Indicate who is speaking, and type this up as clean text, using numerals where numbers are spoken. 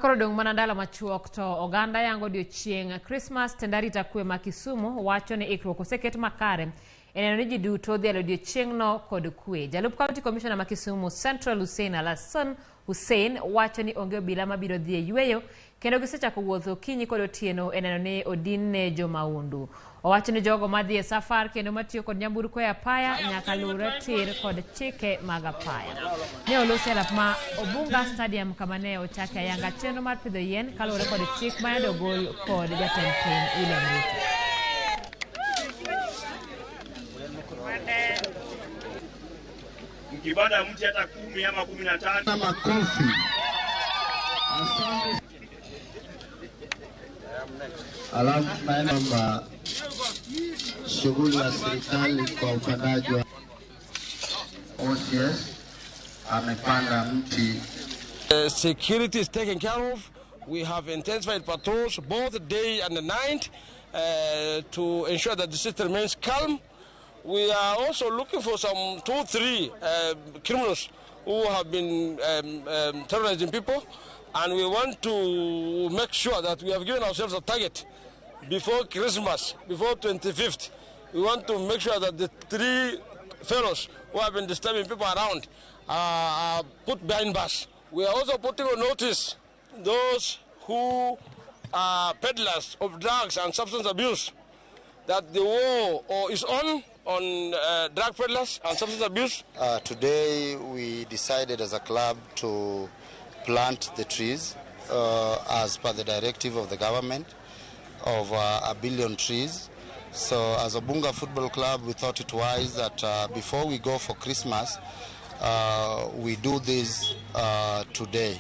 Speaker 1: Koro dong' mana ndalo machuok to oganda yango odiochieng' Krismas. Tend arita kwe ma Kisumu wacho ni ikruok oseket makare e neno ni ji duto odhialo odiochieng'no kod kwe. Jalup County Commissioner ma Kisumu Central Hussein Alassan Hussein wacho ni onge obila mabiro dhi e yweyo kendo gisechako wuoth okinyi kod otieno e neno ni odin ne jomaundu. Owacho ni jogo madhi e safar kendo matiyo kod nyamburko e apaya nyaka luwre tir kod chike mag apaya. Ne olosi e lap ma Obunga Stadium kama ne ochake ayanga chenro mar pidho yien kaluwore kod chik ma ogol kod jatend piny William Ruto.
Speaker 2: Mkipanda mti hata 10 ama 15.
Speaker 3: Makofi. Asante. Alafu tunaenda kwamba shughuli ya serikali kwa upandaji wa OCS amepanda mti.
Speaker 4: Security is taken care of. We have intensified patrols both day and night to ensure that the city remains calm. We are also looking for some 2, 3 criminals who have been terrorizing people, and we want to make sure that we have given ourselves a target before Christmas, before 25th. We want to make sure that the 3 fellows who have been disturbing people around are put behind bars. We are also putting on notice those who are peddlers of drugs and substance abuse, that the war is on drug peddlers and substance abuse.
Speaker 3: Today we decided as a club to plant the trees as per the directive of the government of 1 billion trees. So as Obunga Football Club, we thought it wise that before we go for Christmas, we do this today.